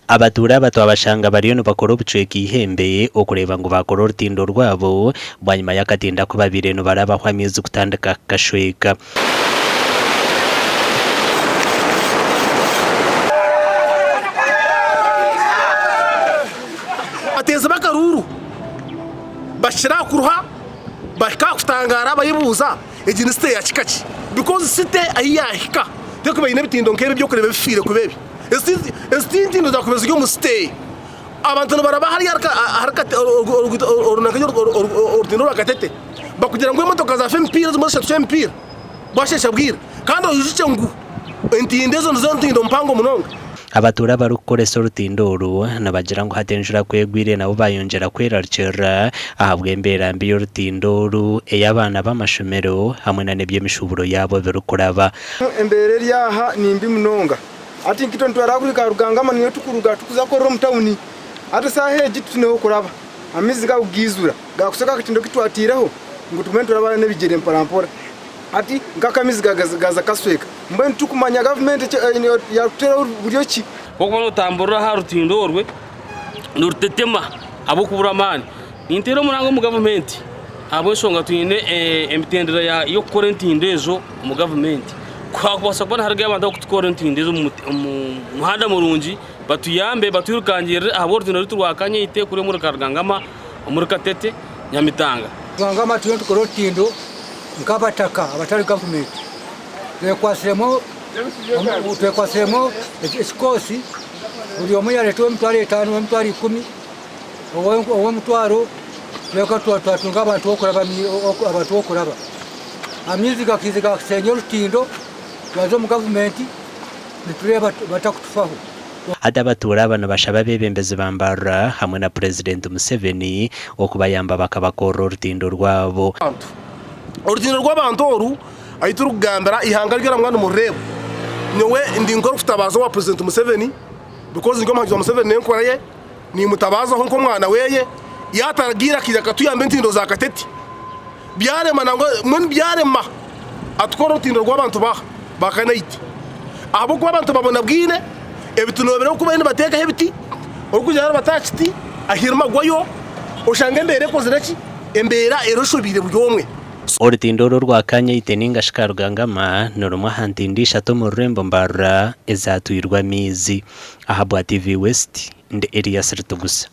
Abatuura aba twabashanga bariyo nibakora obucweka eihembe okureeba ngu baakora orutindo rwabo bwanyima y'akatindo aku babaire nibarabaho amaizi kutandika kukashweka. Abateezi b'akaruuru bakira aha kuruha bahika aha kutangaara bayebuuza egi ni site ya kika ki because site ahi yaahika terikuba eine ebitindo nk'ebi eby'okureeba ebifiire kuba ebi. Ezi ti ntindo zaakubaire ziri omu site. Abantu nibaraba hariya ahari orutindo rwa Katete bakugira ngu emotoka zaafa emipiira ezimwe zishatu emipiira bwasheesha bwira kandi oijukye ngu entindo ezo nizo ntindo mpango munonga. Abatuura abarikukoresa orutindo oru nibagira ngu hati enjura ku egwire nabo bayongyera kwerarikirira ahabw'embeera mbi y'orutindo oru ey'abaana b'amashomero hamwe nana eby'emishuuburo yaabo birikuraba. Embeera eri aha ni mbi munonga. Hati nkaitwe nitwara kuhika Rugangama niyo tukuruga tukuza kukorera omu tawuni. Hati esaaha egi titwine h'okuraba. Amaizi gago gaizura gaakushweka akatindo ku twataireho ngu tugume nituraba n'ebigyere mporampora. Hati nk'ako amaizi gaaza kukashweka. Mbwenu titukumanya gavumenti yaakututeeraho buryo ki. Ku orikuba nootamburira aha rutindo orwe, nirutetema ahabw'okubura amaani. Ninteera omuranga omu gavumenti ahabw'enshonga twine emitendera y'okukora entindo ezo omu gavumenti. Ku hakubaasa kuba niharigayo abantu abarikutukorera entindo ezo omu muhanda murungi batuyambe batwirukangirire ahabw'orutindo rwaitu rwa Kanyeite kuriya omuri Karugangama omuri Katete Nyamitanga. Rugangama turiyo nitukora orutindo nk'abataka abatari gavumenti twekwatsiremu ekikoosi buri omwe yareeta ow'emitwaro etaano, ow'emitwaro ikumi. Ow'omutwaro tweka twatunga abantu b'okuraba. Amaizi gakaiza gaashenya orutindo twaza omu gavumenti nitureeba batakutufaho. Hati abatuura aba nibashaba abeebembezi ba Mbarara hamwe na Purezidenti Museveni okubayamba bakabakorera orutindo rwabo. Orutindo rw'abantu oru ahu turikugambira eihanga ryona mwaba nimurureeba, nyowe ndi nk'orikutabaaza owa Purezidenti Museveni because ndi omuhagizi wa Museveni n'enkora ye. Nimutabaazaho nk'omwana weye, yaataragiire akaija akatuyamba entindo za Katete byarema nangwa mbwenu byarema atukore orutindo rw'abantu ba ba Kanaiti ahabw'okuba abantu babonabwine ebiti nobireeba oku bariyo nibateekaho ebiti orikugira arabata aha kiti ahirima agwayo oshange embeera ekozire ki embeera eroshobeire buri omwe. Orutindo oru orwa Kanyaite ninga shi Karugangama ni rumwe aha ntindo ishatu omu rurembo Mbarara ezaatwirwe amaizi. Ahabwa TV West, ndi Elias Ritugusa.